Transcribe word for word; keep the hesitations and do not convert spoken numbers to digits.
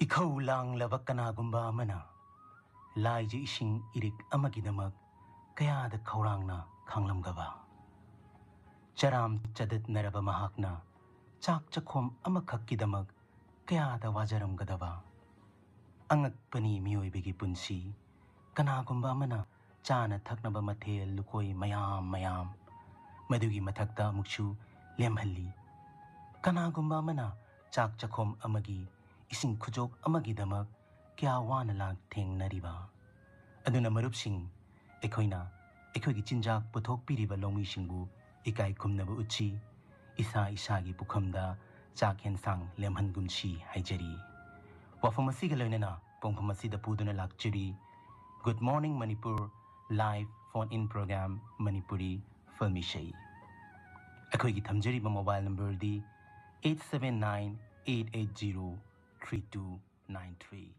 ꯏꯈꯧ ꯂꯥꯡꯂꯕ ꯀꯅꯥꯒꯨꯝꯕ ꯑꯃꯅ ꯂꯥꯏꯖ ꯏꯁꯤꯡ ꯏꯔꯤꯛ ꯑꯃꯒꯤꯗꯃꯛ ꯀꯌꯥꯗ ꯈꯧꯔꯥꯡꯅ ꯈꯥꯡꯂꯝꯒꯕ? ꯆꯔꯥꯝ ꯆꯗꯠꯅꯔꯕ ꯃꯍꯥꯛꯅ ꯆꯥꯛ ꯆꯈꯣꯝ ꯑꯃꯈꯛꯀꯤꯗꯃꯛ ꯀꯌꯥꯗ ꯋꯥꯖꯔꯝꯒꯗꯕ? ꯑꯉꯛꯄꯅꯤ ꯃꯤꯑꯣꯏꯕꯒꯤ ꯄꯨꯟꯁꯤ꯫ ꯀꯅꯥꯒꯨꯝꯕ ꯑꯃꯅ ꯆꯥꯅ ꯊꯛꯅꯕ ꯃꯊꯦꯜ ꯂꯨꯀꯣꯏ ꯃꯌꯥꯝ ꯃꯌꯥꯝ, ꯃꯗꯨꯒꯤ ꯃꯊꯛꯇ ꯑꯃꯨꯛꯁꯨ ꯂꯦꯝꯍꯜꯂꯤ꯫ ꯀꯅꯥꯒꯨꯝꯕ ꯑꯃꯅ ꯆꯥꯛ ꯆꯈꯣꯝ ꯑꯃꯒꯤ ꯏꯁꯤꯡ ꯈꯨꯖꯣꯛ ꯑꯃꯒꯤꯗꯃꯛ ꯀꯌꯥ ꯋꯥꯅ ꯂꯥꯟꯊꯦꯡꯅꯔꯤꯕ? ꯑꯗꯨꯅ ꯃꯔꯨꯞꯁꯤꯡ, ꯑꯩꯈꯣꯏꯅ ꯑꯩꯈꯣꯏꯒꯤ ꯆꯤꯟꯖꯥꯛ ꯄꯨꯊꯣꯛꯄꯤꯔꯤꯕ ꯂꯧꯃꯤꯁꯤꯡꯕꯨ ꯏꯀꯥꯏ ꯈꯨꯝꯅꯕ ꯎꯠꯁꯤ, ꯏꯁꯥ ꯏꯁꯥꯒꯤ ꯄꯨꯈꯝꯗ ꯆꯥꯛ ꯍꯦꯟꯁꯥꯡ ꯂꯦꯝꯍꯟꯒꯨꯝꯁꯤ ꯍꯥꯏꯖꯔꯤ꯫ ꯋꯥꯐꯝ ꯑꯁꯤꯒ ꯂꯣꯏꯅꯅ ꯄꯣꯡꯐꯝ ꯑꯁꯤꯗ ꯄꯨꯗꯨꯅ ꯂꯥꯛꯆꯔꯤ Good Morning Manipur live phone in program Manipuri film ꯏꯁꯩ꯫ ꯑꯩꯈꯣꯏꯒꯤ ꯊꯝꯖꯔꯤꯕ mobile numberꯗꯤ eight seven nine eight eight zero three two nine three꯫